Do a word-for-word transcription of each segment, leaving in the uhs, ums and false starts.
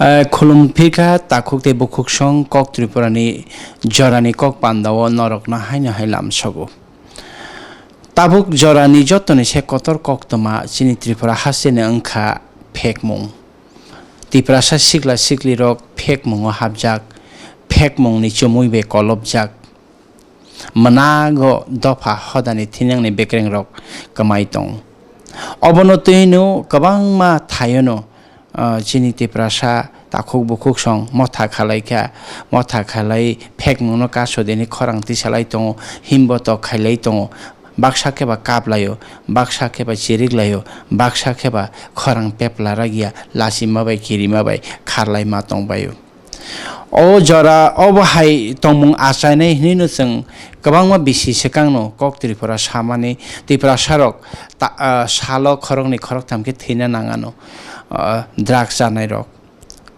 Eh, khulum phirkha takhuk tei bukhuk song kok Tripura ni jorani kok panda o norok no haino hai lam sogo. Tabuk jorani jotoni se kotor koktwma chini Tripura haste ni wngkha phekmung. Tiprasa sikla sikli rok phekmung o hapjak, phekmung ni chumui bai kolopjak. Mwnago dopha hodani thinangni bekrengrok kwmai tongo. Obono twiwi no kwbangma thaiono, ah, chini Tiprasa takhuk bukhuk song motha khalaikha, motha khalai phekmungno kaso deni khorang tisalai tongo, himbotok khailai tongo, baksa khe ba kaplaio, baksa khe ba chiriklaio, baksa khe ba khorang pepla ragya, lachima bai kirima bai kharlaima tongbaio. O jora obo hai tongmung achainai hinwi no chwng kwbangma bisi swkang no kok Tripura samani, Tiprasa rok ta-, ah, salo khoroknwi khoroktham khe thwina nang ano, ah, drugs chanai rok.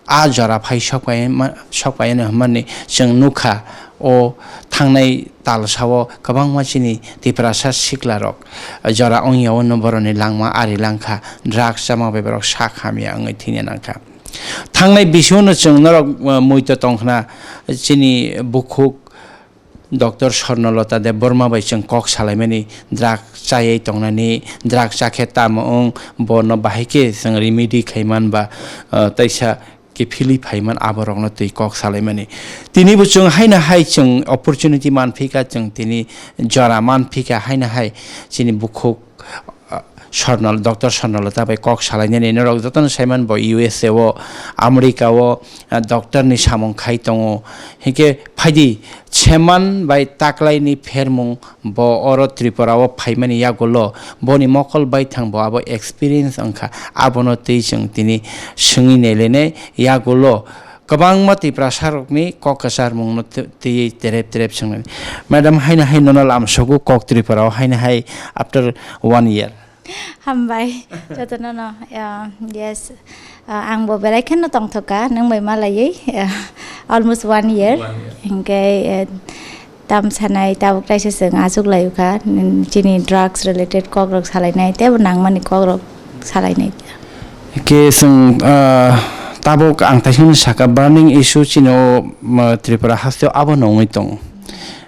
A jora phai sok pai ma-, sok pai ano hwnmani chwng nukha o thangnai talsa o kwbangma chini Tiprasa sikla rok jora wngya o no boroni langma ari langkha, drugs chama bai borok sak hamya wngwi thwina nangkha. Thangnai bisingno chwng norok, uh, muitu tongkhna chini bukhuk Doctor Swarnalata Debbarma bai chwng kok salaimani, drug chayai tongnani, drug chakhe tamo wng, bono bahai khe chwng remedy khaiman ba, uh, taisa kiphilwi phaiman aborokno twi kok salaimani. Tini bo chwng haino hai chwng opportunity manphika, chwng tini jora manphika haino hai chini bukhuk ah, Swarnal-, Doctor Swarnalata bai kok salainani norok jotono saiman bo U S A o, America o, ah, doctor ni samung khai tongo. Hinkhe phaidi seman bai taklaini phermung bo oro Tripura o phaimani yagulo boni mokol baithang bo abo experience wngkha. Abono twi chwng tini swngwi nailainai yagulo kwbangma Tiprasarokni kok kwcharmungno tw-, twiwi terep terep swngnai. Madam, haino hai nono lamsogo kok Tripura o haino hai after one year. Hambai, jotono no, ah, yes. Ah, ang bo belai kheno tongthoka, nwng bai malaiwi, ah, almost one year. One year. Hinkhe, eh, tam sanai tabuk taisa chwng achuk lai kha, mm, chini drugs related kok rok salainai, teibo nangmani kok rok salainai. Ke chwng, ah, tabuk ang taisa sakha burning issue chini o, mm, Tripura haste o abo nongwi tongo.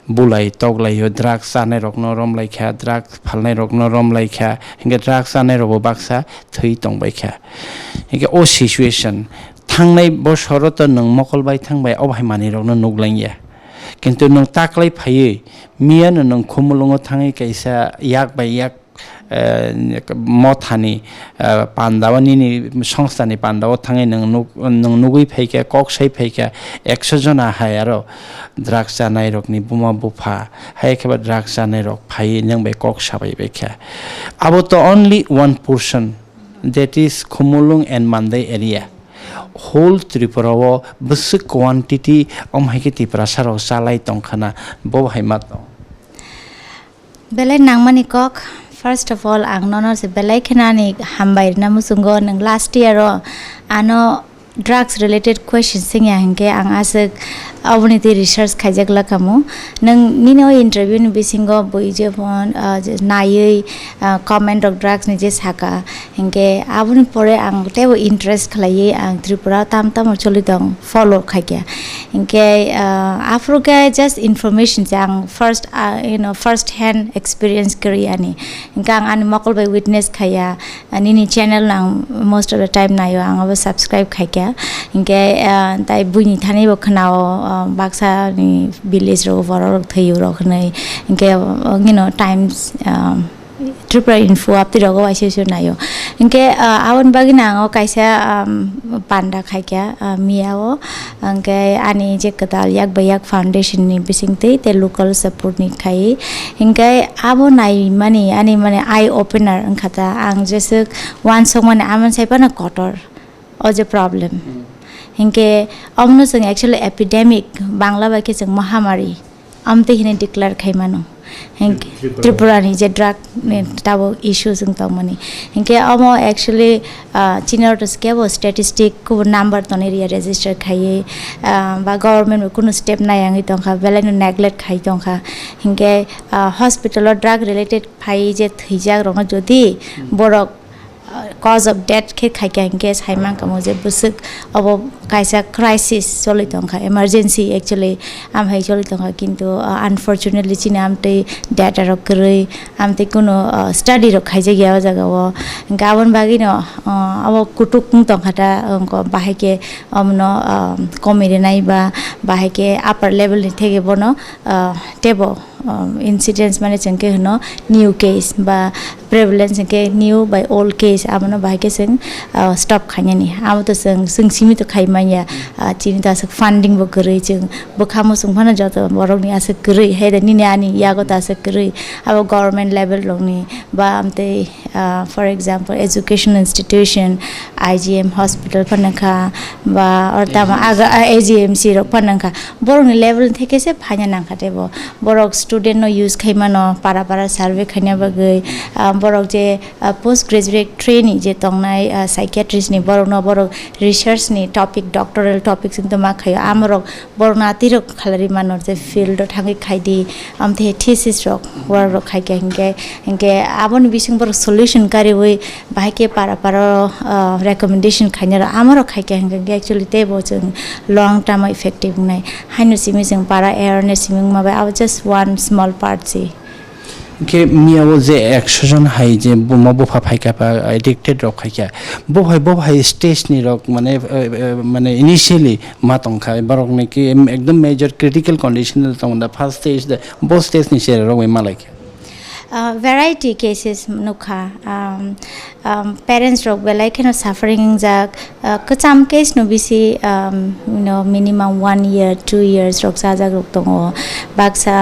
Bulai toklaio, drugs chanai rokno romlaikha, drugs phalnai rokno romlaikha, hinkhe drugs chanai rokbo baksa thwi tongbaikha. Hinkhe o situation thangnai bosoro to nwng mokol bai thangbai o hai manwi rokno nuklangya. Kintu nwng taklai phaiwi miyano nwng Khumulwngo thangwi kaisa yak bai yak, eh, mothani, eh, pandao nini songstani pandao thangwi nwng nuk-, nwng nugwi phaikha, kok sai phaikha, ekso jona hai aro drugs chanai rokni buma bupha, hai khe ba drugs chanai rok phaiwi nwng bai kok sabai baikha. Abo to only one portion, that is Khumulwng and Mandai area. Whole Tripura o bwswk quantity om hai khe Tiprasa rok chalai tongkhana, bo hai ma tong. Belai nangmani kok, first of all, ang nono se belai kheno ani hambai rwna muchungo, nwng last year o ano drugs related question swngya hinkhe ang aswk oboni twi research khaijak lakamu. Nwng nini o interview ni bisingo bui je phone, ah, je naiwi, ah, comment rok drugs ni je saka, hinkhe aboni pore ang teibo interest khlaiwi ang Tripura o tam tamo choli tong follow khaikha. Hinkhe, ah, aphuru khe just information se ang first, ah, you know, first hand experience kwrwi ani. Hinkhe ang ani mokol bai witness khaiya. Ah, nini channel no ang most of the time naio, ang abo subscribe khaikha. Hinkhe, ah, tai buini thani bo khwnao, ah, baksa ni village rok borok rok thwiwi rok hwnwi. Hinkhe, ah, you know, times, ah, Tripura Info aptwi rogo waisa waisa naio. Hinkhe, ah, aboni bagwi no ang o kaisa, ah, panda khaikha, ah, miya o. Hinkhe ani je kwtal yak bai yak foundation ni bisingtwi tei local support ni khai. Hinkhe abo naimani ani mane eye opener wngkha ta. Ang jeswk uansukmani amoni sai phano kotor. O je problem. Hmm. Hinkhe omono chwng actually epidemic, Bangla bai khe chwng mahamari. Amtwi hinwi declare khai mano. Hing-, Tripura. Tripura ni je drug ni tabuk issue chwng tongmani. Hinkhe omo actually, ah, chini order se kebo statistic kubun number tonwi riya register khaiwi, ah, ba government bo kunu step nayangwi tongkha, belai no neglect khai tongkha. Hinkhe, ah, hospital o drug related phai je thwijak rokno jodi Hmm. borok uh, cause of death khe khaikha hinkhe sai mankha mo je bwswk obo kaisa crisis choli tongkha, emergency actually amhai choli tongkha, kintu, uh, unfortunately chini amtwi data rok kwrwi, amtwi kunu, uh, study rok khaijak ya o jaga o. Hinkhe aboni bagwi no, uh, abo kutuk wng tongkha ta, wngkha bahai khe omono, um, komi rwnai ba bahai khe upper level ni theke bono, uh, tebo, um, incidence mane chwng khe hwno new case ba prevalence hwnkhe new by old case, abono bahai khe chwng, uh, stop khainani. Abo to chwng, chwng simi to khai manya, uh, chini to aswk funding bo kwrwi, chwng bwkha muchung phano joto borokni aswk kwrwi, hai da nini ani yago to aswk kwrwi, abo government level rokni ba amtwi, uh, for example, education institution, I G M hospital phano kha, ba or tamo aga, uh, A G M C rok phano kha, borokni level theke se phaina nangkha tebo. Borok student no use khai mano, para para survey khaina bagwi, ah, borok je, ah, post graduate training je tongnai, ah, psychiatrist ni, borok no borok research ni topic, doctoral topic sing to ma khaio, amorok borok no atirok khalari mano je field o thangwi khai di, amthe thesis rok, work rok khai khe hinkhe, hinkhe aboni bising borok solution kariwi bahai khe para para, ah, recommendation khaina rok amorok khai khe hinkhe actually tei bo chwng long term effective wngnai. Haino simi chwng para awareness simi wngma bai, abo just one small part se. Khe miya o je ekso jon hai je buma bupha phaikha pha addicted rok khaikha. Bo hai, bo hai stage ni rok mane, eh, eh, mane initially ma tongkha. Borok ni ki em-, ekdom major critical condition tong da first stage da, bo stage ni sera rok bai malaikha. Uh, variety cases nukha. Um, um, parents rok belai kheno suffering wngjak. Uh, kwcham case no bisi, um, you know, minimum one year, two years rok chajak rok tongo. Baksa,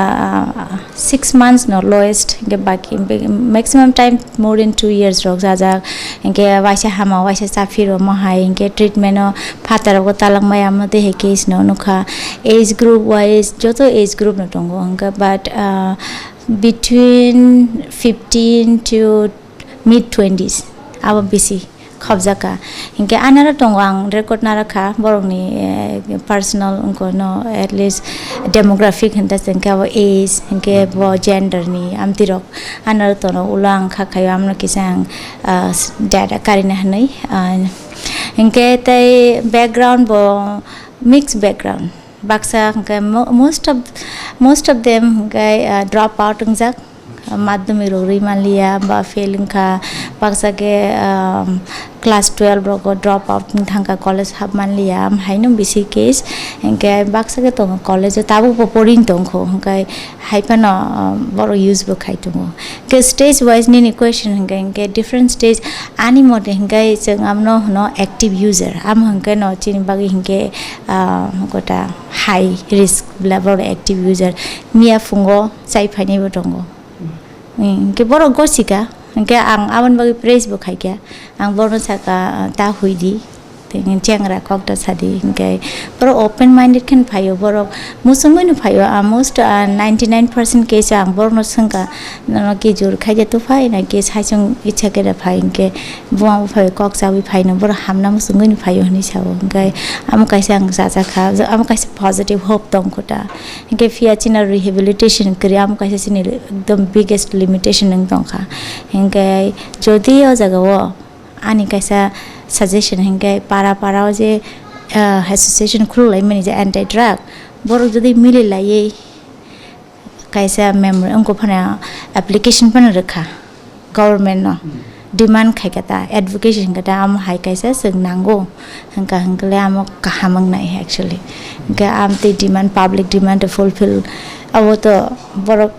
uh, six months no lowest, hinkhe baki, maximum time more than two years rok chajak. Hinkhe waisa hama, waisa chaphiro mohai, hinkhe treatment o phataro talangmaya, amo tei hai case no nukha. Age group wise, joto age group no tongo, hinkhe but, uh, between fifteen to mid twenties, abo bisi khobjak kha. Hinkhe anaro tongo, ang record narakha borokni, eh, personal wngkha no, at least demographic hinta se hinkhe abo age, hinkhe bo gender ni amtwi rok anaro tono, ulo ang kha khaio, amno kisa ang, ah, data karina hinwi, ah, hinkhe tei background bo mixed background. Baksa hwnkhe mo-, most of, most of them hwnkhe, ah, drop out wngjak, madhyamik rok rwi manliya ba fail wngkha, baksa khe, um, class twelve rogo drop out wng thangkha, college hap manliya, am haino bisi case. Hinkhe baksa khe tongo college o tabuk bo poring tongkho, hinkhe hai phano, um, borok use bo khai tongo. Khe stage wise nini question hinkhe, hinkhe different stage ani mote hinkhe chwng amno hwno active user, amo hinkhe no chini bagwi hinkhe, ah, gota high risk level active user. Miya phungo chai phainai bo tongo. Hmm, hinkhe borok gosika, hinkhe ang aboni bagwi praise bo khaikha. Ang borokno saka, ah, ta huidi, tei chengra kok ta sadi, hinkhe borok open minded khe phaio, borok muchungwi no phaio. Almost, ah, ninety nine percent case ang borokno swngkha, nono ki jur khaide tu phai na ki saichung ichha khe da phai, hinkhe bo ang phai kok chawi phai no, borok hamna muchungwi no phaio hinwi sao, hinkhe amo kaisa ang chajakha, amo kaisa positive hope tong kho ta. Hinkhe phiya chini rehabilitation kwrwi, amo kaisa chini ekdom biggest limitation wng tongkha. Hinkhe jodi o jaga o ani kaisa suggestion hinkhe para para o je, ah, association khuluk lai mani je anti drug, borok jodi mili laiwi kaisa memor-, wngkha phano application phano rwkha. Government no demand khaikha ta, advocacy hinkha ta, amo hai kaisa chwng nango hinkha, hinkhe le amo kaham wngnai actually. Hinkhe amtwi demand, public demand to fulfill, abo to borok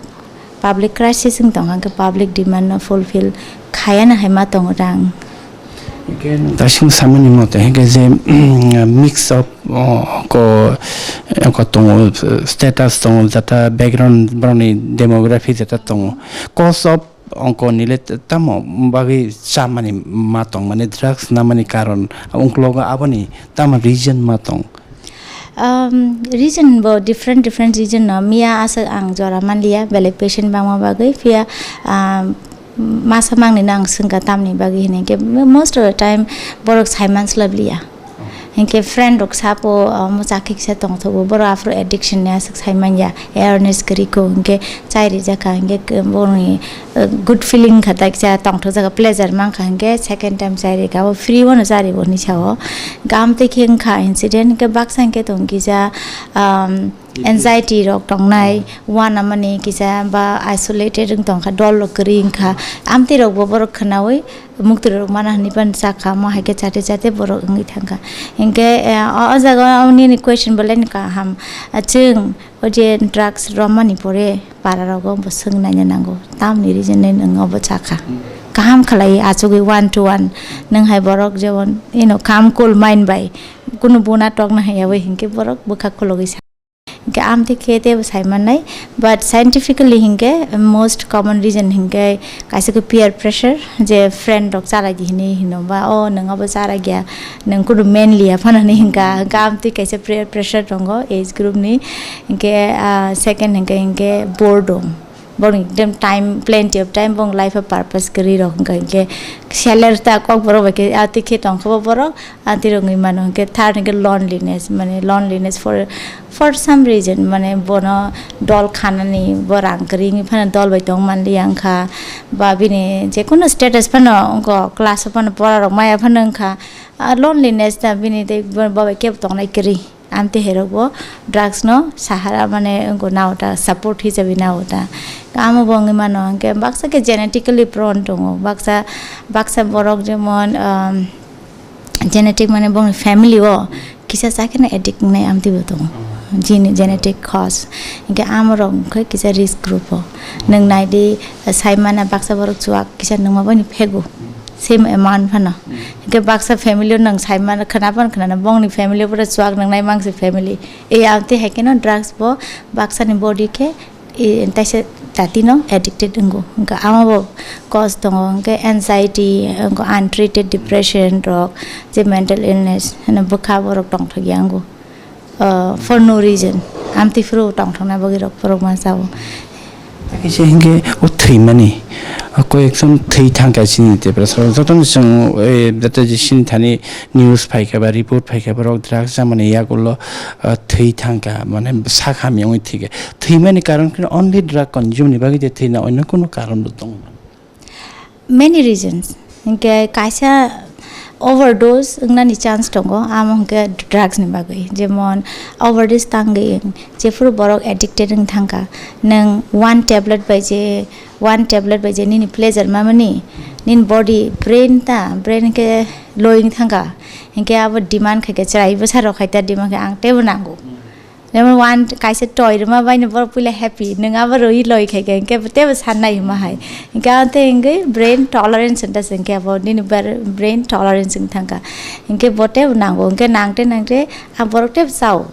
public crisis wng tongkha, hinkhe public demand no fulfill khayana hai ma tongo rang. Hinkhe nwng taising samani mote hinkhe je, mm, mix of, oh, ko, ko tongo, status tongo, jata background borokni demography jata tongo, cause of ongko nile t-, tamo bagwi chamani ma tong, mane drugs namani karon, ungklogo aboni tamo reason ma tong? Um, reason bo different, different reason no. Miya aswk ang jora manliya, belai patient bangma bagwi, phiya, um, masa mangni no ang swngkha tamni bagwi hinwi khe, most of the time borok sai manslap liya. Hinkhe friend rok sapo, omo chakhe kisa tongthogo, borok aphuru addiction ni aswk sai manya, awareness kwrwi kho, hinkhe chai rijak kha, hinkhe k-, borokni, uh, good feeling kha ta kisa tongthok jaga, pleasure mankha, hinkhe second time chai rikha, abo free bono chari bo hinwi sao. Hinkhe amtwi khe wngkha incident, hinkhe baksa hinkhe tong kisa, um, anxiety rok tongnai, uanamani kisa ba isolated wng tongkha, dol rok kwrwi wngkha, amtwi rokbo borok khwnaui muktwi rok mana hinwi phano chakha, omo hai khe chate chate borok wngwi thangkha. Hinkhe, eh, o, o jaga o nini question belai ni kaham. Ah, chwng o je drugs romani pore para rogo bo swng naina nango, tamni reason nai nwng obo chakha. Kaham khlai achugwi one to one, nwng hai borok jemon, you know, calm cool mind bai kunu buna tokna haiya bai hinkhe borok bwkha khulogwi sa. Hinkhe amtwi khe teibo sai mannai, but scientifically hinkhe most common reason hinkhe kaisa khe peer pressure, je friend rok chalaidi hinwi hino ba, "O nwng abo chalaikya, nwng kunu manliya phano," hinwi hinkha. Hinkhe amtwi kaisa peer pressure tongo age group ni. Hinkhe, ah, second hinkhe, hinkhe boredom. Borokni ekdem time, plenty of time, borokni life o purpose kwrwi rok wngkha, hinkhe seller ta kokborok bai khe atwi khe tongkha bo borok, atwi rok wngwi mano. Hinkhe third hinkhe loneliness, mane loneliness for, for some reason, mane bono dol khanani, bo rang kwrwi wngwi phano dol bai tong manliya wngkha, ba bini jekunu status phano wngkha, class o phano pora rok maya phano wngkha, ah, loneliness ta bini tei bo bai kebo tongnai kwrwi. Amtwi hai rok bo drugs no sahara mane wngkha nao ta, support hisabe nao ta. Amo bo wngwi mano, hinkhe baksa khe genetically prone tongo, baksa, baksa borok jemon, um, genetic mane bongni family o kisa cha kheno addict wngnai amtwi bo tongo. Gene-, genetic cause. Hinkhe amo rok wngkha kisa risk group o. Nwng naidi, sai mana baksa borok chuak kisa nwngma bani phego. Same amount phano. Hinkhe baksa family o nwng sai mano, khwna phano khwnana, bongni family o pura chuak nwngnai mangsi family. E amtwi hai kheno drugs bo baksa ni body khe, e, taisa tati no addicted wngo. Hinkhe amo bo cause tongo, hinkhe anxiety, hinkhe untreated depression rok, je mental illness, hino bwkha borok tongthokya wngo. Uh, for no reason. Amtwi phuru tongthokna bagwi rok borok ma chao. Kaisa hinkhe o thwimani, o koyekjon thwi thangkha chini Tiprasa rok. Jotono chwng, eh, joto je sini thani news phaikha ba report phaikha, borok drugs chamani yagulo, ah, thwi thangkha, mane sak hamya wngwi thwikha. Thwimani karon khe only drug consume ni bagwi je thwina, onno kunu karon bo tongo? Many reasons. Hinkhe kaisa overdose wngnani chance tongo, amo hinkhe drugs ni bagwi. Jemon overdose tangwi jephuru borok addicted wng thangkha, nwng one tablet bai je, one tablet bai je nini pleasure mamani, nini body, brain ta, brain khe loi wng thangkha. Hinkhe abo demand khai khe chwrai bwsa rok khai ta demand khe ang teibo nango. Jemon one kaisa toy rwma bai no borok puila happy, nwng abo rwi loi khai khe, hinkhe teibo sannai hwnma hai. Hinkhe abo tei hinkhe brain tolerance hwn ta se, hinkhe abo nini bar-, brain tolerance wng thangkha. Hinkhe bo teibo nango, hinkhe nangte nangte a borok teibo chao.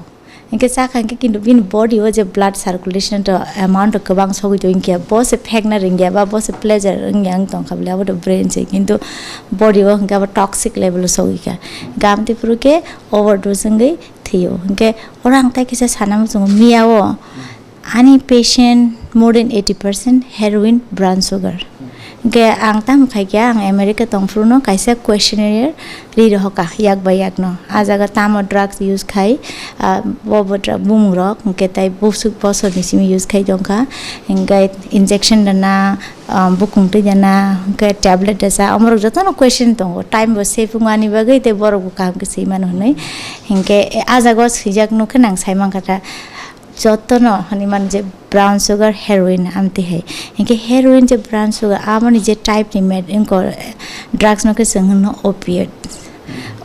Hinkhe chakha hinkhe kintu bini body o je blood circulation to amount to kwbang sogwi tong hinkhe bo se phekna ringya ba bo se pleasure wngya wng tongkha bole abo to brain se, kintu body o hinkhe abo toxic level o sogwi kha. Hinkhe amtwi phuru khe overdose wngwi thwio. Hinkhe oro ang tai kisa sana muchungo, miya o ani patient more than eighty percent heroin, brown sugar. Hinkhe ang tamo khai khe, ang America tong phuru no kaisa questionnaire ri rohor kha yak bai yak no. A jaga tamo drugs use khai, ah, bo bo dra-, bumung rok, hinkhe tai busuk bosor ni simi use khai tong kha. Hinkhe injection rwna, ah, bukung twi rwna, hinkhe tablet rwsa, omo rok joto no question tongo. Time bo save wng ani bagwi tei borok bo kaham khe swi mano hinwi. Hinkhe a jaga o swijak nuk khe nang sai man kha ta. Jotono hwnwi mano je brown sugar, heroin amtwi hai. Hinkhe heroin je brown sugar, aboni je type ni med-, wngkha drugs no khe chwng hwno opiate.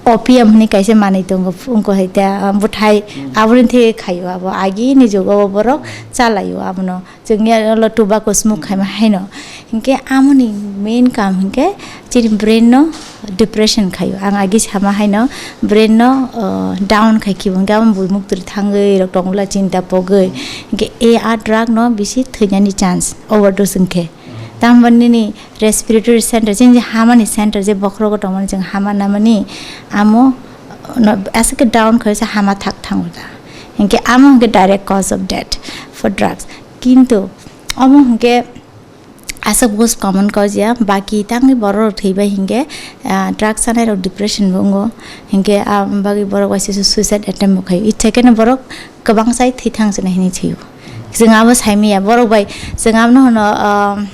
Opium hwnwi kaisa manwi tongo, wngkha hai ta, ah, bwthai, aboni thwi khaio abo. Agini jugo borok chalaio abono. Chwng ya ulo tobacco smoke khaima haino. Hinkhe amoni main kam hinkhe chini brain no depression khaio. Ang agi sama haino brain no, uh, down khai khibo hinkhe amo bui muktwi thangwi rok tongla chinta pogwi. Hinkhe e a drug no bisi thwinani chance overdose hinkhe. Tamoni nini respiratory center, chini je hamani center je bokhorogo tongmani chwng hama namani amo, uh, no, aswk khe down khaisa hama thak thango da. Hinkhe amo hinkhe direct cause of death for drugs. Kintu omo hinkhe Aswk most common cause ya, baki tangwi borok rok thwi bai hinkhe, ah, drugs chanai rok depression bo wngo, hinkhe, ah, bagwi borok waisa su-, suicide attempt bo khaio. Itha khe no borok kwbang chai thwi thang se nai hinwi thwio. Chwng abo sai manya, borok bai chwng abono hwno, ah,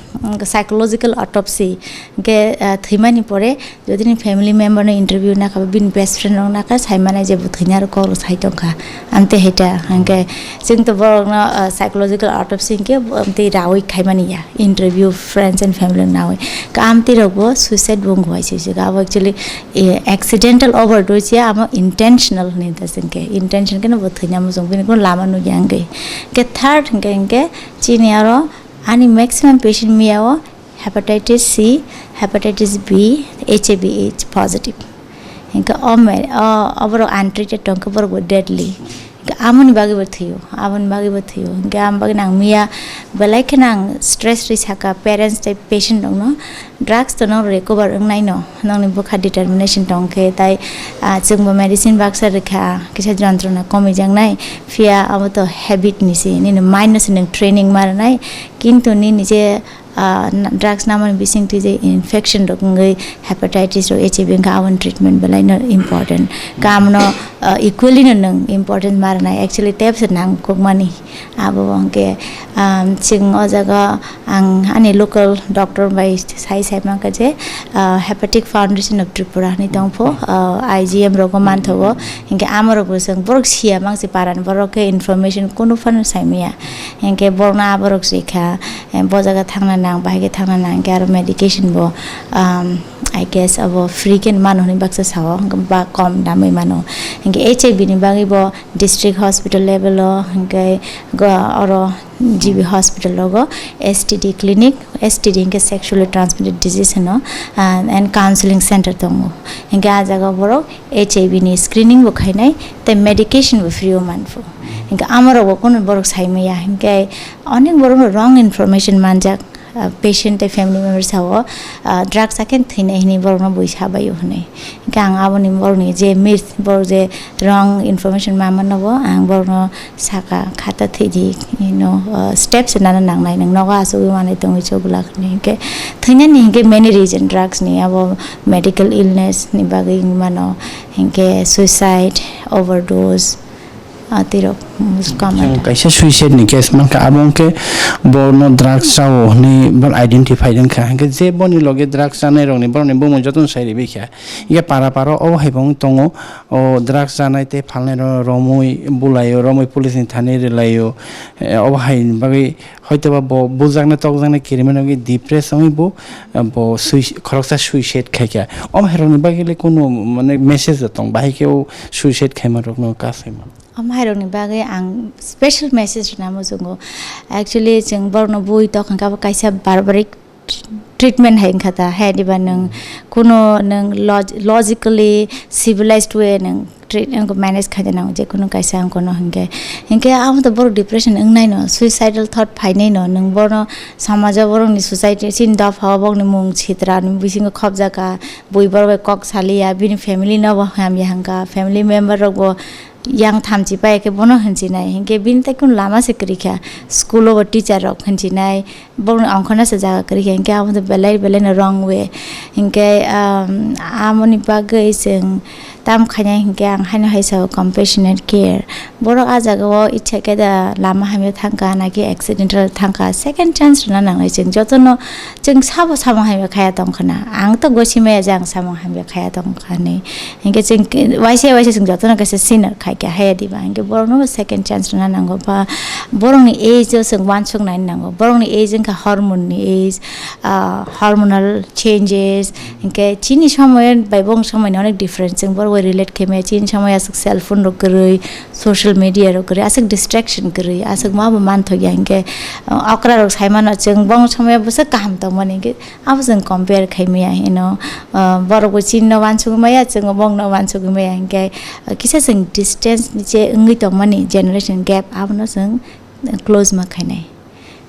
psychological autopsy, hinkhe, ah, thwimani pore Jodi ni family member no interview nakha, bini best friend rok nakha, sai mane je bo thwina rok kok rok sai tongkha. Amte heta, hingke chwng to borok no, ah, psychological autopsy hingke, amte rawi khai mani ya, interview friends and family nawi. Ka amte rok bo suicide bo wngwai se se, abo actually, eh, accidental overdose ya, amo intentional hinwi ta se hingke, intention khe no bo thwina muchung, bini kuno lama nukya hingke. Hingke third hingke, hingke chini aro ani maximum patient maya o, hepatitis C, hepatitis B, H I V H positive. Hingke o me-, o, oborok untreated tongkhe borok bo deadly. Hingke amoni bagwi bo thwio, aboni bagwi bo thwio. Hingke am bagwi nang mia belai kheno ang stress ri saka parents tei patient rokno, drugs to no recover wngnai no, nokni bwkha determination tongkhe tai, ah, chwngbo medicine baksa rikha, kisa jontrona komijaknai, phiya abo to habit ni se, nini mind no se nwng training ma rwnai, kintu nini je ah, na-, drugs namani bisingtwi je infection rok wngwi hepatitis rok, H I V wngkha, aboni treatment belai no important. Kamono, ah, equally no nwng important ma rwnai, actually tep se nangkukmani. Abo hwnkhe, um, chwng o jaga ang ani local doctor bai sai sai mankha je, ah, Hepatic Foundation of Tripura hinwi tongpho, ah, I G M rogo manthogo, hinkhe amorokbo chwng borok siya mangsi parani borok khe information kunu phano saimaya, hinkhe borokno aborok sikha. Eh, bo jaga thangna nang, bahai khe thangna nang, hingke aro medication bo, um, I guess abo free khe mano hinwi baksa sao, ba kom damwi mano. Hingke H I V ni bagwi bo district hospital level o, hingke go oro G B hospital rogo S T D clinic, S T D hingke sexually transmitted disease hino, ah, and counseling center tongo. Hingke ah jaga borok H I V ni screening bo khainai, tei medication bo free o manpho. Hingke amorok bo kunu borok saimaya, hingke onek borok no wrong information manjak, ah, patient tei family members sao, ah, drugs akhe thwinai hinwi borokno bui sabaio hinwi. Hingke ang aboni borokni je myth, borok je wrong information mamano bo ang borokno saka, khata thwidi, you know, ah, steps nana nangnai, nwng nogo asugwi manwi tongwi chogwlak hinwi. Hingke thwinani hingke many reason drugs ni, abo medical illness ni bagwi wngmano, hingke suicide, overdose, ah, tei rok, mm, common. Chwng kaisa suicide ni case mankha, abo wngkhe bono drugs chao hwnwi bo identify wngkha, hinkhe je boni loge drugs chanai rokni borokni bumung jotono sai ribaikha. Hinkhe para para obo hai bo wng tongo, o drugs chanai tei phalnai rok romwi bulaio, romwi police ni thani rwlaio, eh, obo hai ni bagwi hoitoba bo bujaknai tokjaknai kirimani wngwi depress wngwi bo, eh, bo sui-, khoroksa suicide khaikha. Omo hai rokni bagwi le kunu mane message tong, bahai khe o suicide khaima rokno kasaima. Omo hai rokni bagwi ang special message rwna muchungo. Actually, chwng borokno bui tokha khe abo kaisa barbaric treatment hai wngkha ta, hai diba nwng kuno nwng log-, logically civilized way nwng treat-, nwng manage khaina nango, je kuno kaisa ang kono hinkhe. Hinkhe amo to borok depression wngnai no, suicidal thought phainai no, nwng bono somajo borokni society chini dopha o borokni mung sitra ni bisingo khobjaka, bui borok bai kok saliya, bini family no bo hamya hwnkha, family member rok bo yang thamchi pai khe bono hinchinai, hinkhe bini tai kunu lama se kwrwi kha, school o bo teacher rok hinchinai, borokni ongkhorna se jaga kwrwi kha, hinkhe abo to belai belai no wrong way. Hinkhe, um, amoni bagwi chwng tam khainai hinkhe ang haino hai sao compassionate care. Borok ah jaga o ichha khe da lama hamya thangkha, naki accidental thangkha, second chance rwna nangnai chwng jotono. Chwng sabo samung hamya khaya tongkha na, ang to gosi maya je ang samung hamya khaya tongkha hinwi. Hinkhe chwng ke-, waisa waisa chwng jotono kaisa sinner khai khe haya diba, hinkhe borokno bo second chance rwna nango, ba borokni age o chwng uansuk nai nango, borokni age wngkha hormone ni age, ah, hormonal changes, hinkhe chini somoy bai bong somoy ni onek difference, chwng borok bai relate khe maya, chini somoy aswk cell phone rok kwrwi, social media rok kwrwi, aswk distraction kwrwi, aswk ma bo manthok ya, hinkhe, ah, okra rok sai mano chwng bong somoy bwswk kaham tongmani, hinkhe abo chwng compare khai maya hino, ah, borok bo chini no uansugwi maya, chwng bo bong no uansugwi maya, hinkhe, ah, kisa chwng distance je wngwi tongmani generation gap abono chwng close ma khainai.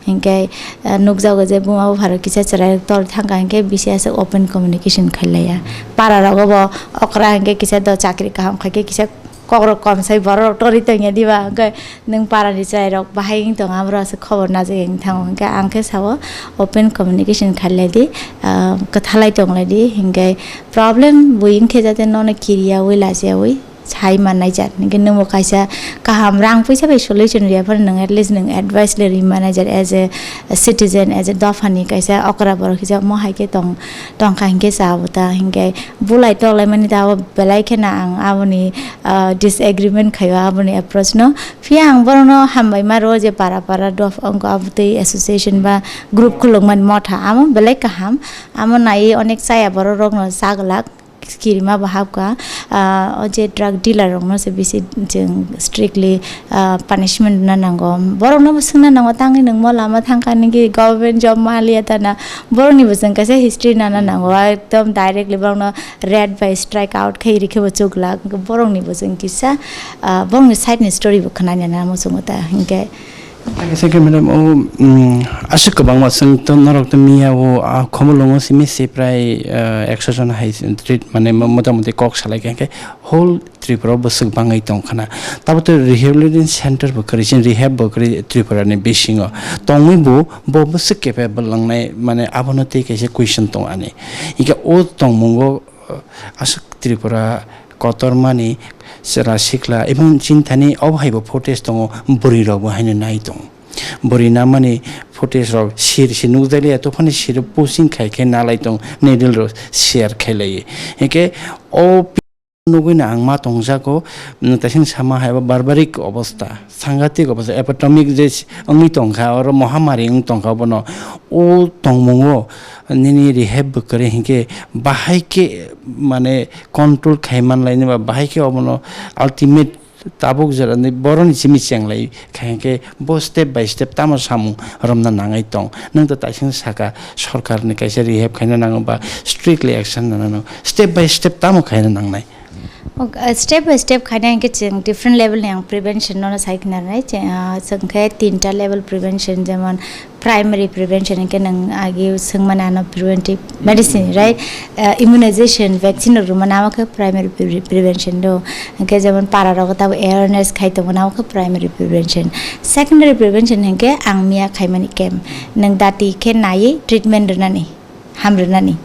Hinkhe, ah, nukjago je buma bupharo kisa chwrai tor thangkha hinkhe bisi aswk open communication khailaiya. Para rogo bo okra hinkhe kisa do chakri kaham khaikhe kisa kokrok kom sai borok rok tori tongya diba, hwnkhe nwng para ni chwrai rok bahai wng tong, abo rok se khobor najak wng thango, hwnkhe ang khe sao open communication khailai di, ah, kwthalai tonglai di, hwnkhe problem bui wng khe jate nono kiriyaui lachiyaui sai mannai jat, hwnkhe nwng bo kaisa kaham rang puisa bai solution riya phano nwng at least nwng advice le ri mannai jat as a citizen, as a dopha ni kaisa okra borok hijab mo hai khe tong, tongkha hwnkhe cha bo ta, hwnkhe bulai toklai mani ta abo belai kheno ang aboni, ah, disagreement khaio aboni approach no. Phiya ang borokno hambai ma rwo je para para dopha wngkha abo tei association ba group khulukmani motha amo belai kaham. Amo naiwi onek chaya borok rokno chaglak kirima bo hapkha. Ah, o je drug dealer rokno se bisi chwng strictly, ah, punishment rwna nango. Borokno bo swngna nango, tangwi nwng mo lama thangkha nini government job ma liya ta na. Borokni bo chwng kaisa history nana nango. Ekdom directly borokno red bai strike out khai rikhe bo chuglak. Borokni bo chwng kisa, ah, borokni side ni story bo khwnani nana muchungo ta. Hinkhe Thank you, thank you, madam. O, mm, aswk kwbangma chwng to norok to miya o, ah, Khumulwngo simi siprai, ah, ekso jon hai treat, mane mo-, motamuti kok salai kha, hinkhe whole Tripura o bwswk bangwi tong khana. Tabo to rehabilitation center bo kwrwi, chini rehab bo kwrwi Tripura ni bisingo. Tongwi bo, bo bwswk capable wngnai, mane abono tei kaisa question tong ani. Hinkhe o tongmungo, ah, aswk Tripura kotormani chwla sikla, even chini thani obo hai bo footage tongo, bwrwi rok bo haino nai tongo. Bwrwi namani footage rok sir se nukjakliya, tophani sir pushing khai khe nalai tong, needle rok share khai lai. Hinkhe o pi-, nugwi no ang ma tongjago, mm, taising sama hai bo barbarik obostha, sangatik obostha, epidemic je wngwi tongkha, oro mohamari wng tongkha, bono o tongmungo nini rehab bo kwrwi hinkhe bahai khe mane control khai manlaini ba bahai khe obono ultimate tabuk jora ni boroni simi chenglai khai khe bo step by step tamo samung romna nangai tong. Nwng to taising saka sorkar ni kaisa rehab khaina nango ba strictly action nana nango. Step by step tamo khaina nangnai. Ok, uh, step by step khaina hinkhe chwng different level ni ang prevention no sai khna nai. Chwng, uh, chwng khe tinta level prevention, jemon primary prevention hinkhe nwng agi swngmani ano preventive medicine, right? Uh, immunization, vaccine rok rwmani amo khe primary pre-, prevention do. Hinkhe jemon para rogo tabo awareness khai tongmani amo khe primary prevention. Secondary prevention hinkhe ang miya khaimani camp. Nwng dati khe naiwi treatment rwnani, ham rwnani.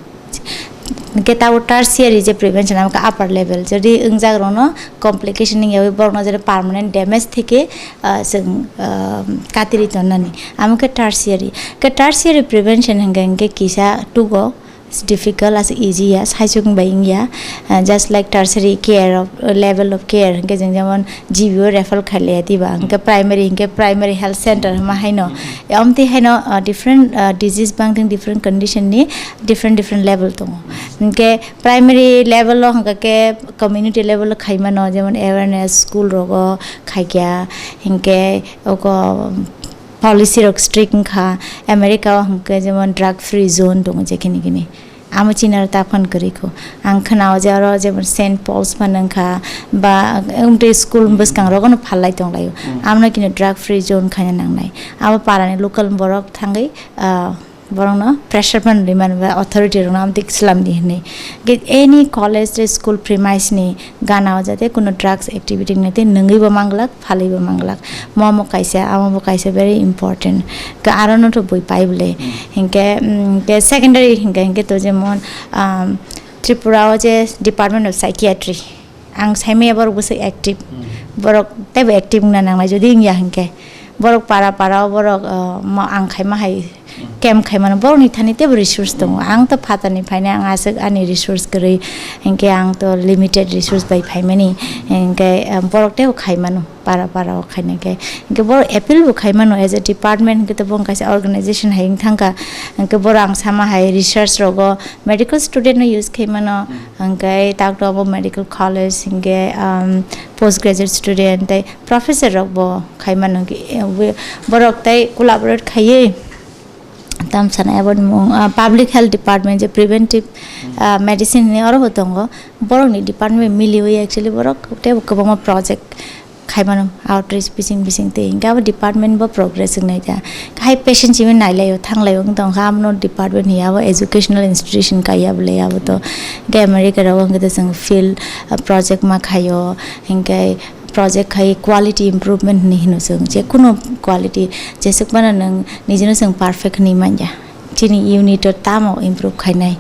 Hinkhe tabo tertiary je prevention amo khe upper level. Jodi wngjak rokno complication wngyawi borokno jodi permanent damage thike, ah, chwng, ah, katiri tonnani. Amo khe tertiary. Khe tertiary prevention hwnkhe, hwnkhe kisa tugo, difficult, as easy ya, saichung bai wngya. Ah, just like tertiary care of, level of care, hwnkhe jeng jemon G B o refer khailaya diba, hwnkhe primary, hwnkhe primary health center hwnma haino. Amtwi haino, ah, different, ah, disease bangthing different condition ni different different level tongo. Hwnkhe primary level o hwnkha khe community level o khaimano, jemon awareness school rogo khaikya, hinkhe oko policy rok strict wngkha. America o hwnkhe jemon drug free zone tongo je kini kini. Amo chini aro taphano kwrwi kho. Ang khwnao je oro jemon Saint Paul's phano wngkha, ba, um, tei school bwskang rogo no phalai tonglaio. Amno kini drug free zone khaina nangnai. Abo para ni local borok thangwi, ah, borokno pressure phano rwi mano ba authority rokno amtwi slam di hinwi. Ge-, any college tei school premise ni gana o jate kuno drugs activity wngya tei nungwi bo manglak, phalwi bo manglak. Mo omo kaisa, amo bo kaisa very important. Ke aro no to bui pai bole. Hinkhe, mm, ke secondary hinkhe, hinkhe to jemon, um, Tripura o je Department of Psychiatry. Ang saimaya borok bwswk active. Borok teibo active wngna nangnai jodi wngya hinkhe. Borok para para o borok, uh, mo ang khaima hai camp khaimano borokni thani teibo resource tongo. Ang to phatarni phainai, ang aswk ani resource kwrwi, hinkhe ang to limited resource bai phaimani, hinkhe, uh, borok teibo khaimano para para o khainai khe. Hinkhe borok appeal bo khaimano as a department, hinkhe to bo kaisa organization hai wng thangkha. Hinkhe borok ang sama hai research rogo medical student no use khaimano, hinkhe takto abo medical college, hinkhe, um, post graduate student tei professor rok bo khaimano, hinkhe, eh, borok tei collaborate khaiwi tam sana aboni mung, ah, public health department je preventive, ah, medicine hinwi oro bo tongo. Borokni department miliwi actually borok teibo kwbangma project khaimano outreach bising bising tei hingke abo department bo progress wngnai da. Hai patient simi nailaio, thanglaio wng tongkha, abono department hiya abo educational institution kaiya bole abo to. Hingke America rok wngkhe to chwng field, ah, project ma khaio, hingke project khai quality improvement hinwi hino chwng, je kuno quality jeswk mano nwng nijino chwng perfect hinwi manya. Chini unit o tamo improve khainai.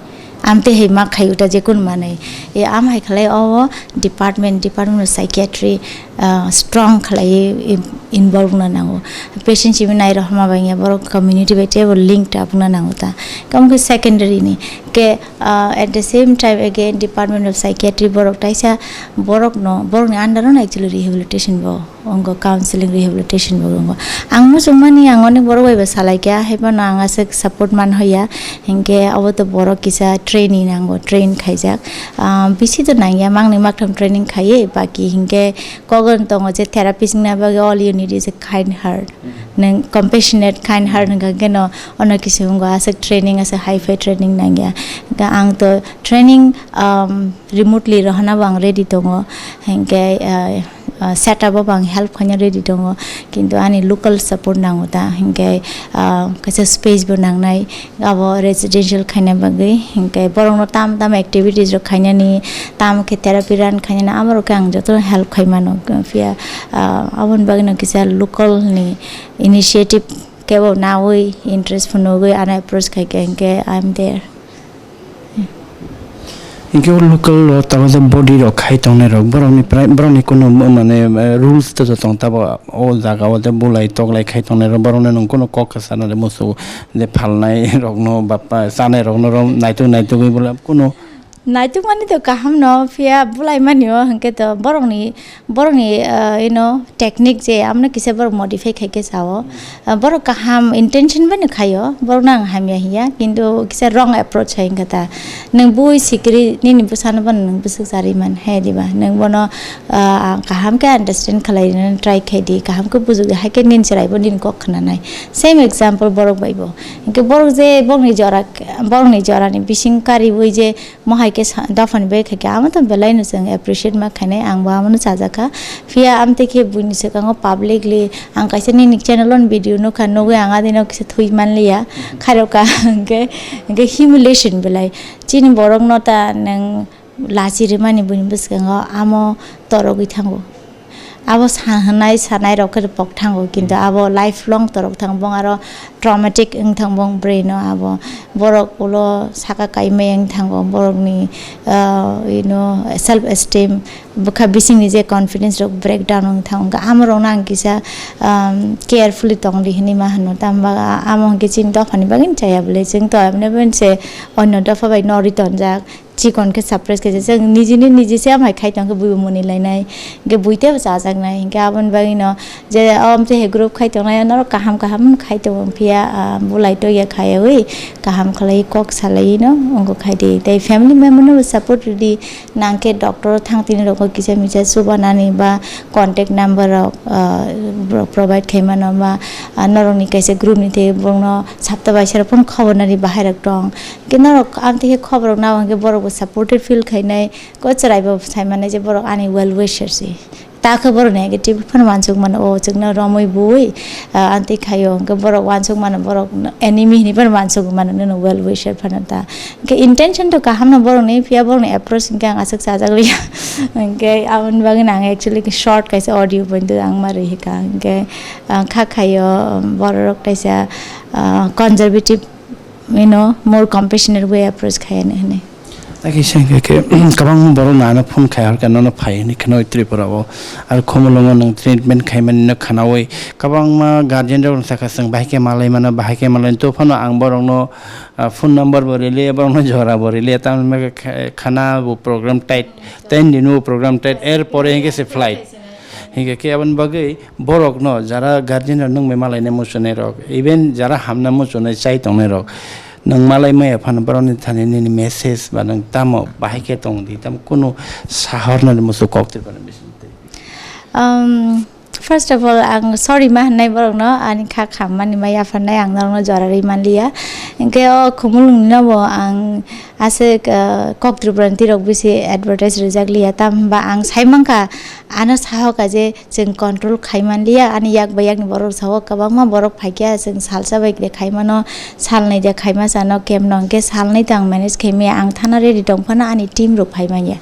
Amtwi hai ma khai uta je kun manwi. E am hai khlai o department, department of psychiatry, ah, strong khlai in-, involve wngna nango. Patient simi nai rok hama bangya borok community bai teibo link ta wngna nango ta. Kamo khe secondary ni. Ke, ah, at the same time again department of psychiatry borok taisa borok no, borok ni under o no actually rehabilitation bo. Ongo counseling rehabilitation bo ongo. Ang muchungmani ang onek borok bai bo salai kha, hai phano ang aswk support man hoya. Hinkhe abo to borok kisa training nango, train khaijak. Ah, bisi to nangya, mangni maktham training khaiwi, baki hinkhe kogon tongo je therapist wngna bagwi all you need is a kind heart. Nwng compassionate, kind heart wngkha khe no ono kisa wngkha aswk training, aswk high fi training nangya. Hinkhe ang to training, um, remotely rohorna bo ang ready tongo, hinkhe, ah, ah, setup o bo ang help khaina ready tongo, kintu ani local support nango ta, hinkhe, ah, kaisa space bo nangnai abo residential khaina bagwi, hinkhe borokno tam tam activities rok khainani, tamo khe therapy run khainani, amo rok khe ang jotono help khai mano, phiya, ah, aboni bagwino kisa local ni initiative kebo nawi interest phunugwi ano approach khaikha, hinkhe I am there. Hinkhe o local o tabuk je body rok khai tongnai rok, borokni prai, borokni kunu mo-, mane, eh, rules to tong tabuk o jaga o je bulai toklai khai tongnai rok, borokno nwng kunu kok kwchana de musu je phalnai rokno ba pa-, chanai rokno rom naituk naitugwi bole kunu. Naituk mani to kaham no, phiya bulai mani o hinkhe to borokni Borokni, ah, you know, technique je amno kisa borok modify khai khe sao. Ah, borok kaham intention bai no khaio, borokno ang hamya hiya, kintu kisa wrong approach hai wngkha ta. Nwng bui sikiri nini bwsano bono nwng bwswk charwi man hai diba? Nwng bono, ah, kaham khe understand khlai rwna try khai di, kaham khe bujuk di, hai khe nini chwrai bo nini kok khna nai. Same example borok bai bo. Hinkhe borok je borokni jora, borokni jorani bising kariui je Mo hai khe sa-, dophani bai khaikhe amo to belai no chwng appreciate ma khainai, ang bo amo no chajakha. Phiya amtwi khe buini swkango publicly ang kaisa nini channel on video nukha, nugwi ang adino kisa thwi manliya, khairokha hwnkhe, hwnkhe humiliation belai. Chini borok no ta nwng lachi rwmani buini bwskango amo torogwi thango. Abo sa-, hwnai sanai rok khe pok thango, kintu abo lifelong torok thango, bong aro traumatic wng thango bong brain o, abo borok ulo saka kaimai wng thango, borokni, ah, you know, self esteem, bwkha bisingni je confidence rok breakdown wng thango, wngkha amo rokno ang kisa, um, carefully tongdi hinwi ma hwno, tamo amo hwnkhe chini dophani bagwi chaya bwle, chwng to emne se onno dopha bai norwi tonjak. Chikon khe surprise khe je chwng nijini niji se amhai khai tong khe buibo mwnwi lainai, hinkhe bui teibo chajaknai, hinkhe aboni bagwino je o amtwi hai group khai tongnai norok kaham kaham khai tongo, phiya, ah, bulai toya khaiwi kaham khlaiwi kok salaiwi no wngkha khai di, tei family member no bo support rwdi, nangkhe doctor thang tini rokno kisa misa chubanani ba contact number rok, ah, provide khai mano ba, ah, norokni kaisa group ni tei borokno sapta baisa rok phano khobor nani bahai rok tong. Hwnkhe norok amtwi khe khobor rok nao hwnkhe borok bo supported feel khainai, ko chwrai bo sai mannai je borok ani well wisher se. Ta khe borok negative phano uansuk mano, o chwngno romwi bui, ah, amtwi khaio hwnkhe borok uansuk mano, borok enemy hinwi phano uansuk mano, nono well wisher phano ta. Hwnkhe intention to kaham no borokni, phiya borokni approach hwnkhe ang aswk chajak liya. Hwnkhe aboni bagwi no ang actually short kaisa audio pointo ang ma rwihika. Hwnkhe, ah, kha khaio, um, borok rok kaisa, ah, conservative you know, more compassionate way approach khaiyani hwnwi. Hakhe se hwnkhe khe, kwbangma borok no ano phone khai hor khe nono phai hwnwi kheno Tripura o. Aro Khumulwngo nwng treatment khaimani no khnaui kwbangma guardian rok no sakha chwng bahai khe malai mano, bahai khe malai mano. To phano ang borok no, ah, phone number bo rwliya, borok no jora bo rwliya, tamni hwnkhe kha-, khana bo program tight, ten din bo program tight, er pore hwnkhe se flight. Hwnkhe khe aboni bagwi Borokno jara guardian rok nwng bai malaina muchunai rok, even jara hamna muchunai chai tongnai rok, nwng malai maya phano borokni thani nini message ba nwng tamo bahai khe tong di, tamo kunu sahor nani muchung kok twi phano bising twi. Um, First of all, ang sorry ma hwnnai borokno, ani kha khammani ma yapharnai, ang norokno jora rwi manliya. Hinkhe o Khumulwngni no bo ang aswk, ah, Kok Tripura ni tirok bisi advertise rijak liya, tam hwnba ang sai mankha, ano sahoka je chwng control khai manliya, ani yak bai yakni borok sao kwbangma borok phaikha, chwng salsa bai kre khai mano, salnwi de khai ma chano camp no, hinkhe salnwi tang manage khai maya, ang thana ready tong phano ani team rok phai manya.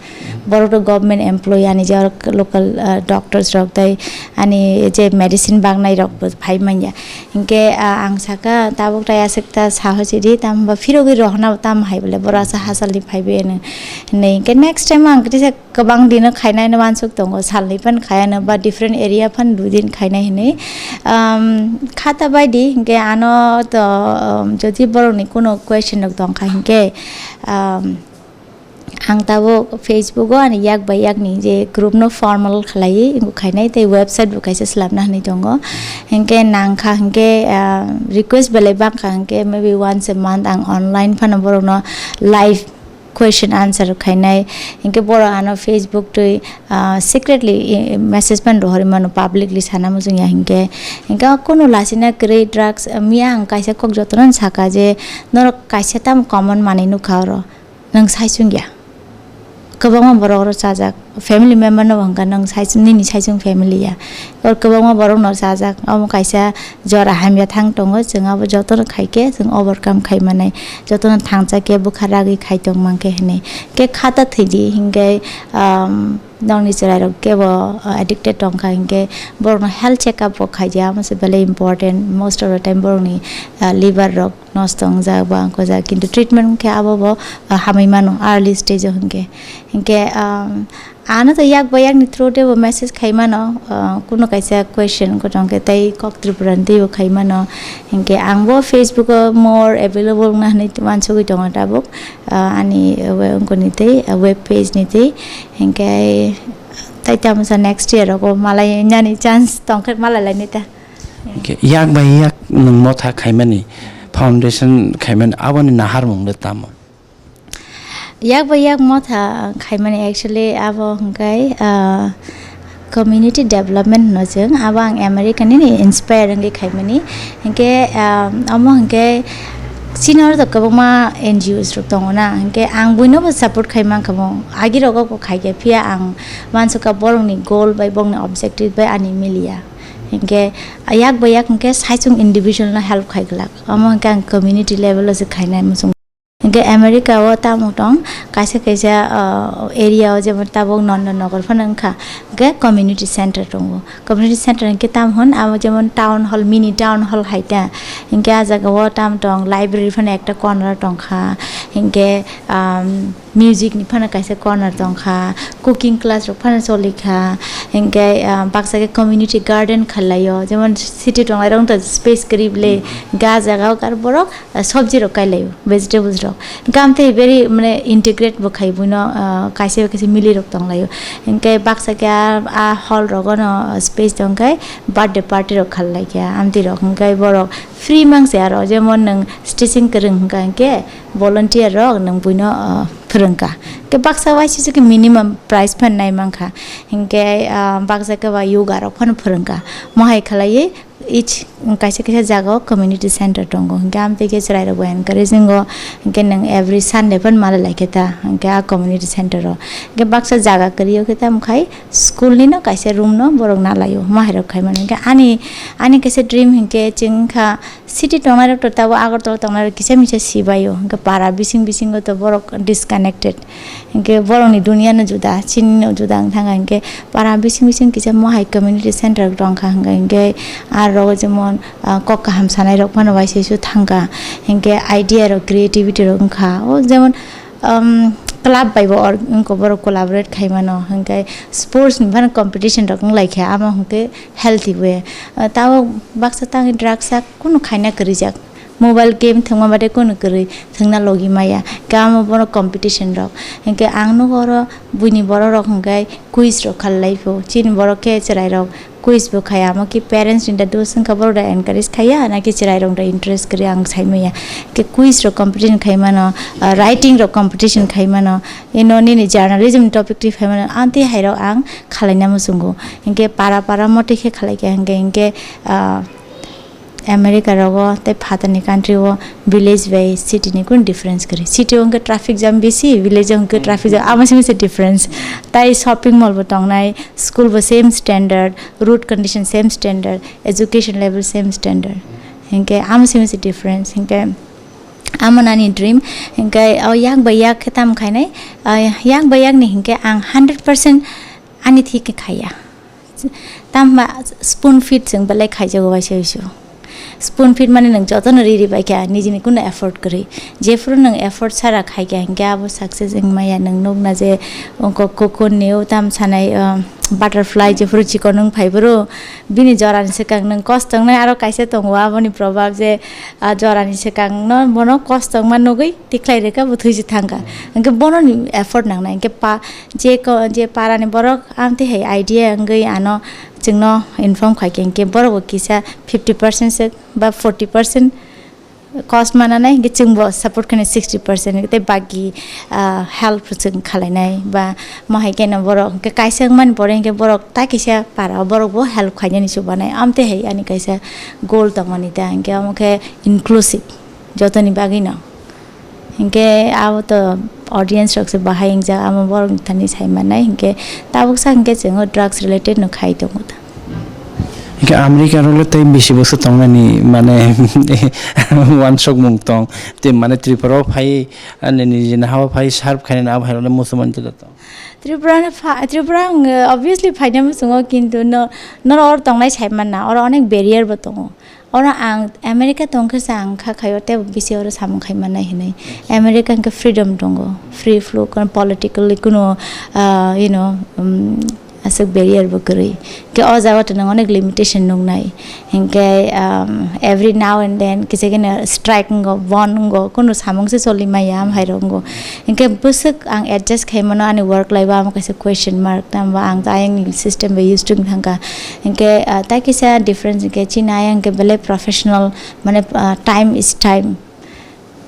Borok rok government employee, ani je local, ah, doctors rok tei ani je medicine bagnai rok bo phai manya. Hinkhe, ah, ang saka tabuk tai aswk ta saho chidi, tam hwnba phirogwi rohorna bo tam hai bole, borok asa hachal ni phai bai ano hinwi. Hinkhe next time ang kisa kwbang dino khainai no wansuk tongo, salnwi phan khaiya no ba different area phan dui din khainai hinwi. Um, khata bai di, hinkhe ano to, um, jodi borok ni kuno question rok tong kha hinkhe, um, ang tabuk Facebook o ani yak bai yakni je group no formal khlaiwi bo khainai tei website bo kaisa swlamna hinwi tongo. Hinkhe nang kha hinkhe, ah, request belai bang kha hinkhe maybe once a month ang online phano borok no live question answer khainai. Hinkhe borok ano Facebook twi, ah, secretly, eh, message phano rohorwi mano, publicly sana muchung ya hinkhe. Hinkhe kunu lasina kwrwi drugs, ah, miya ang kaisa kok jotono saka je norok kaisa tamo common manwi nukha oro. Nwng saichung ya. Kwbangma borok oro chajak. Family member no hwnka nwng saichung, nini saichung family ya. Or kwbangma borok no chajak. Omo kaisa jora hamya thang tongo. Chwng abo jotono khaikhe chwng overcome khai manai. Jotono thangcha khe bwkha ragwi khai tong mankhe hinwi. Khe khata thwidi hinkhe, um, nokni chwrai rok kebo, uh, addicted tongkha hinkhe borokno health checkup bo khaidi. Amo se belai important. Most of the time borokni, uh, liver rok nosto wngjak ba wngkojak, kintu treatment wngkhe abo bo, ah, hamwi mano early stage o hinkhe. Hinkhe, um, ano to yak bai yakni through tei bo message khai mano, ah, kuno kaisa question wngkha tongkhe tei Kok Tripura ni teibo khai mano. Hinkhe ang bo Facebook o more available wngna hinwi wansugwi tongo tabuk, ah, ani, ah, we-, wngkoni tei, ah, web page ni tei. Hinkhe tei tamo sa next year rogo malai nani chance tongkhe malai lainai ta. Hinkhe yak bai yak nwng motha khaimani foundation khaimani aboni naharmung le tamo? Yak bai yak motha khaimani actually abo hwnkhe, ah, community development hwno chwng. Abo ang America nini inspire wngwi khaimani. Hinkhe, ah, omo hinkhe chini oro to kwbangma N G Os rok tongo na, hinkhe ang buino bo support khai mankha mo. Agi rogo bo khaikhe phiya ang uansukha borokni goal bai borokni objective bai ani miliya. Hinkhe yak bai yak hinkhe saichung individual no help khai glak. Omo hinkhe ang community level o se khainai muchung. Hinkhe America o tamo tong kaisa kaisa, ah, area o jemon tabuk Nanda Nagar phano wngkha, hinkhe community center tongo. Community center hinkhe tamo hwn abo jemon town hall, mini town hall hai ta. Hinkhe ah jaga o tamo tong library phano ekta corner o tongkha. Hinkhe, um, music ni phano kaisa corner tongkha, cooking class rok phano cholikha, hinkhe, ah, baksa khe community garden khlaio, jemon city tongnai rok to space kwrwi bwle, ga jaga o kar borok, ah, sabji rok kailaio, vegetables rok. Hinkhe amtwi very mane integrate bo khai buino, ah, kaisa bai kaisa mili rok tonglaio. Hinkhe baksa khe a, a hall rogo no space tongkhe birthday party rok khallaikha amtwi rok, hinkhe borok free mangse aro, jemon nwng stitching kwrwng hwnkha hinkhe volunteer rok nwng buino, ah, phwrwngkha. Hinkhe baksa waisa se khe minimum price phano nai mankha. Hinkhe, ah, baksa khe ba yoga rok phano phwrwngkha. Mohai khlaiwi each kaisa kaisa jaga o community center tongo. Hinkhe amtwi khe chwrai rok bo encouraging o. Hinkhe nwng every Sunday phano malai lai khe ta hinkhe a community center o. Hinkhe baksa jaga kwrwi o khe tamo khai school ni no kaisa room no borok nalaio, mohai rok khai mano. Hinkhe ani, ani kaisa dream hinkhe chwng wngkha city tongnai rok to tabo Agartala tongnai rok kisa misa sibaio, hinkhe para bising bisingo to borok disconnected, hinkhe borokni duniya no juda, chini no juda wng thangkha, hinkhe para bising bising kisa mohai community center rok tongkha, hinkhe, hinkhe aro jemon, ah, kok kaham sanai rok phano waisa su thangkha, hinkhe idea rok creativity rok wngkha, o jemon, um, club bai bo or-, wngkha borok collaborate khai mano, hinkhe sports ni phano competition rok wng lai kha, amo hinkhe healthy way. Ah, tabo baksa tangwi drugs sak kunu khaina kwrwijak. Mobile game thwngma bade kunu kwrwi thwngna logi maya. Khe amo bono competition rok. Hinkhe ang nugo oro buini borok rok hinkhe quiz rok khalai pho. Chini borok khe chwrai rok quiz bo khaya. Amo khe parents ni da dos wngkha borok da encourage khaya, na khe chwrai rok da interest kwrwi ang sai maya. Khe quiz rok competition khai mano, ah, writing rok competition khai mano. Ino nini journalism topic twi phai mano. Amtwi hai rok ang khalaina muchungo. Hinkhe para para mote khe khalai kha hinkhe, hinkhe, ah, America rogo tei phatarni country o village bai city ni kunu difference kwrwi. City o hwnkhe traffic jam bisi, village o hwnkhe traffic jam, amo se mese difference. Tai shopping mall bo tongnai, school bo same standard, road condition same standard, education level same standard. Hinkhe amo se mese difference. Hinkhe amo nani dream. Hinkhe o yak bai yak khe tam khainai, ah, yak bai yak ni hinkhe ang hundred percent ani thik khe khaiya. Tamo spoon feed chwng belai khaijago waisa waisa. Spoon feed mane nwng jotono ri ri bai kha, nijini kunu effort kwrwi. Jephuru nwng effort sara khai kha, hinkhe abo success wng maya. Nwng nukna je ongko cocoon ni o tam sanai, um, butterfly jephuru chikon wng phai boro, bini jorani swkang nwng kosto wngnai. Aro kaisa tongo aboni probab je, ah, jorani swkang no bono kosto wngma nugwi tikhlai rwkha, bo thwi se thangkha. Hinkhe bono ni effort nangnai. Hinkhe pa, je ko, je para ni borok amtwi hai idea wngwi ano chwngno inform khai khe, hinkhe borok bo kisa fifty percent se ba forty percent cost mananai, hinkhe chwngbo support khainai sixty percent, tei baki, ah, help chwng khalainai ba mo hai kheno borok hinkhe kaisa wngmani pore hinkhe borok ta kisa para o borok bo help khainani chubanai. Amtwi hai ani kaisa goal tongmani da, hinkhe omo khe inclusive jotoni bagwino. Hinkhe abo to audience rok se bahai wngjak, amo borok ni thani sai mannai. Hinkhe tabuk sa hinkhe chwng o drugs related no khai tongo ta. Hinkhe America rok le tei bisi bwswk tongnani mane wansukmung tong. Tei mane Tripura o phai, ani niji ni ha o phai serve khainani abo hai rok le muchung mani tong. Tripura no pha-, Tripura ang, uh, obviously phaina muchungo, kintu no, norok oro tongnai sai manna, oro onek barrier bo tongo. Oro ang America tongkhe se ang kha khaio tei bisi oro samung khai mannai hinwi. America hwnkhe freedom tongo, free flow, kono politically kono, ah, you know, um, aswk barrier bo kwrwi. Khe o jaga to nwng onek limitation nuknai. Hinkhe, um, every now and then kisa khe no strike wngo, bon wngo, kono samung se choli maya, am hai rok wngo. Hinkhe bwswk ang adjust khai mano ani work life o, amo kaisa question mark, tamo ang to ayang system bai used to thangkha. Hinkhe, ah, tai kisa difference hinkhe chini ayang khe belai professional, mane, ah, time is time.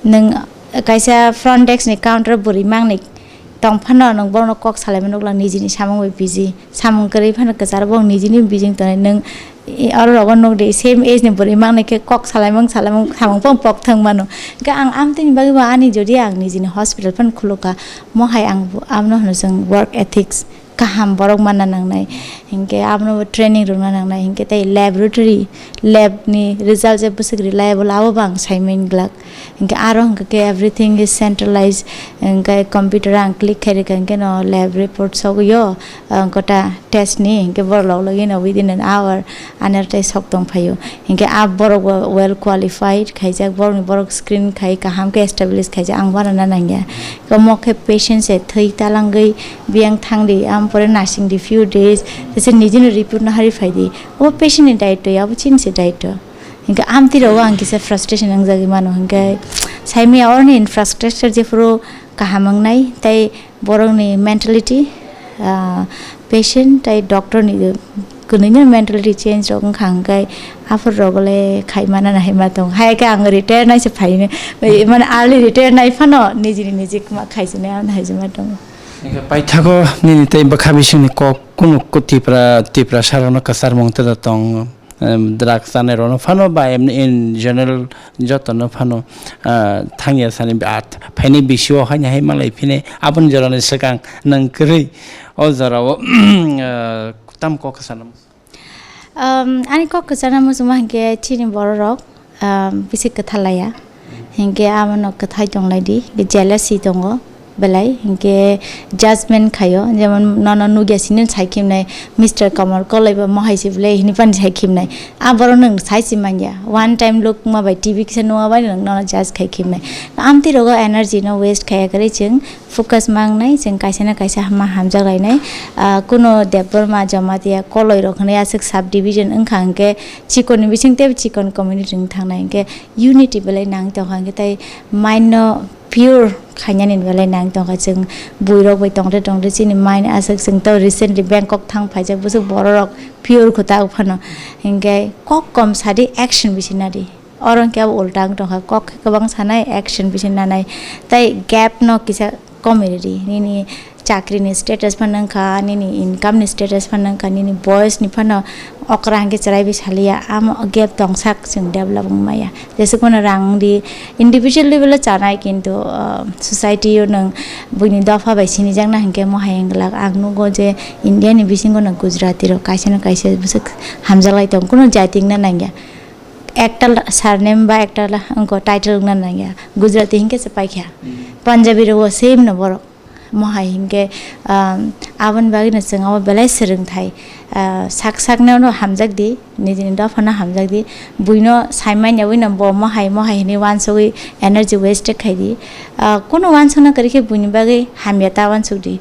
Nwng kaisa front desk ni counter bwrwi mangni tong phano nwng bono kok salaima nuklang nijini samung bai busy. Samung kwrwi phano kwcharo bo nijini busy tongnai. Nwng oro rogo nukdi same age ni bwrwi mangni khe kok salaimung salaimung samung phano pok thang mano. Hinkhe ang amtwini bagwi bo ani jodi ang nijini hospital phano khulukha, mo hai ang bo, abono hwno chwng work ethics. Kaham borok manna nangnai. Hinkhe abono bo training rwna nangnai. Hinkhe tei laboratory, lab ni result je bwswk reliable, abo bo ang sai mani glak. Hinkhe aro hinkhe khe everything is centralized. Hinkhe computer o ang click khai rwkha, hinkhe no lab report sogwi o, ah, kota test ni, hinkhe borok log logino within an hour ani aro tei sok tong phaio. Hinkhe a borok bo well qualified khaijak, borokni borok screen khai kaham khe establish khaijak, ang uanana nangya. Omo khe patient se thwi talangwi biyang thangdi, am pore nasingdi few days, tese nijino report no hari phaidi. Obo patient ni daitw ya, obo chini se daitw. Hinkhe amtwi rogo ang kisa frustration wngjagwi mano, hinkhe saimaya oroni infrastructure jephuru kaham wngnai, tei borokni mentality, ah, patient tei doctor ni kwnwino mentality change rok wngkha, hwnkhe aphuru rogole khaimana naima tong. Hai khe ang retire naise phaino, mane early retire nai phano nijini niji ma khaisini ang haijima tongo. Hwnkhe paithago nini tei bwkha bisingni kok kunu Tipra, Tipra sarokno kwcharmung tei da tong. Em, drugs chanai rokno phano ba emni in general jotono phano, ah, thangya sani at phaini bisio haini hai malai phine aboni jorani swkang nang kwrwi o jorao, ah, tam kok sana. Um, ani kok kwchana muchungma hinkhe chini bororok, um, bisi kwthar laiya. Hinkhe abono kwthai tonglaidi, jealousy tongo. Belai hinkhe judgment khaio, jemon nono nugya sini sai khimnai, Mister Kamal kolaiba mohai si belai hini pani sai khimnai. A borok nwng sai si manya. One time look ma bai T V kisa nungma bai nwng nono judge khai khimnai. Amtwi rogo energy no waste khaya kwrwi chwng focus mangnai, chwng kaisa na kaisa ma hamjak lainai. Ah, kuno Debbarma Jamatia koloi rok hwnwi aswk sub division wngkha hinkhe chikon ni bising tei chikon community wng thangnai hinkhe unity belai nang tongkha hinkhe tei mind no pure khainani belai nang tongkha chwng buirok bai tongte tongte chini mind aswk chwng to recently Bangkok thang phaijak bwswk bororok pure kho ta phano hinkhe kok kom sadi action bisi nadi oro hinkhe abo ulta wng tongkha kok khe kwbang sanai action bisi nanai tei gap no kisa komiri di nini chakri ni status phano wngkha nini income ni status phano wngkha nini boyos ni phano okra hinkhe chwrai bai saliya amo gap tongsak chwng develop wng maya. Jesukmano rang di individual level o chanai kintu, ah, society o nwng buini dopha bai sinijakna hinkhe mohai wng glak. Ang nugo je India ni bisingo no Gujarati rok kaisa no kaisa bwswk hamjaklai tongo, kuno jati wngna nangya. Ekta la-, surname ba ekta la-, wngko title wngna nangya. Gujarati hinkhe se paikha. Punjabi rok o same no borok. Mohai hinkhe, um, aboni bagwino chwng abo belai swrwngthai. Ah, sak sakno no hamjak di, nijini dophano hamjak di. Buino saimanya wino bo mohai mohai hinwi wansugwi energy waste khai di. Ah, kuno wansukna kwrwi khe buini bagwi hamya ta wansuk di.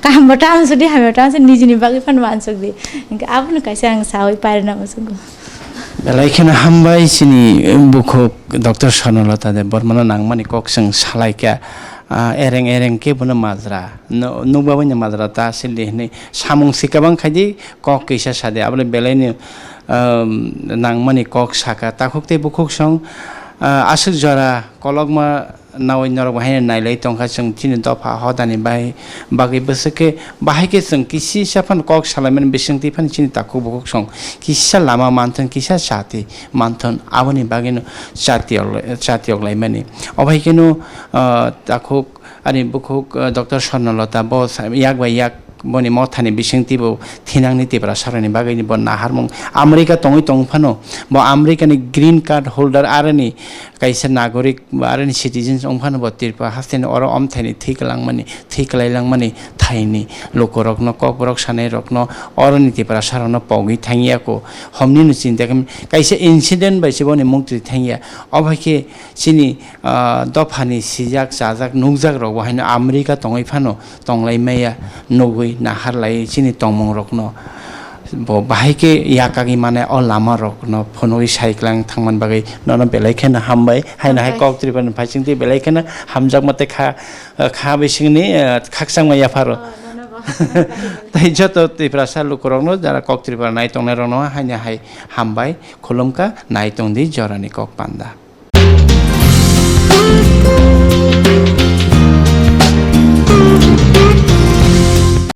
Kaham bo ta wansuk di, hamya ta wansuk, nijini bagwi phano wansuk di. Hinkhe abono kaisa ang sawi pairwna muchungo. Belai kheno hambai chini bukhuk Doctor Swarnalata Debbarmano nangmani kok chwng salaikha, ah, ereng ereng khe bono majra. No, nukba bai no majra ta sildi hinwi samung si kwbang khaidi kok kisa sadi abole belaini, um, nangmani kok saka takhuk tei bukhuk song, ah, aswk jora kolokma nawi norok bo haino nailai tongkha chwng chini dopha hodani bai bagwi bwswk khe bahai khe chwng kisisa phano kok salaimani bisingtwi phano chini takhuk bukhuk song kisa lama manthon kisa chati manthon aboni bagwino chati chati laimani obo hai kheno, ah, takhuk ani bukhuk, ah, Doctor Swarnalata bo sa-, yak bai yak boni mothani bisingtwi bo thinangni Tiprasarokni bagwi bo naharmung America tongwi tong phano bo America ni green card holder aroni kaisa nagorik ba aroni citizens wng phano bo Tripura hasteni oro omthaini thwi kwlangmani thwi kwlailangmani thaini lukurokno kokborok sanairokno oroni Tiprasarokno pogwi thangya ko homnino chinta khe kaisa incident bai se boni muktwi thangya obo hai khe chini, ah, dophani sijak chajak nukjak rok bo haino America tongwi phano tonglai maya nugwi nahar lai chini tongmung rokno. Bo bahai khe yakagwi mane o lama rokno phunugwi sai kwlang thangman bagwi nono belai kheno hambai. Haino hai Hambai. Kok Tripura ni phaisingtwi belai kheno hamjakma tei kha, kha bisingni, eh, khakchangma yapharo. Oh, nono bo. Tei joto Tiprasa lukurokno jara Kok Tripura nai tongnai rokno haino hai hambai khulumkha nai tongdi jorani kok panda.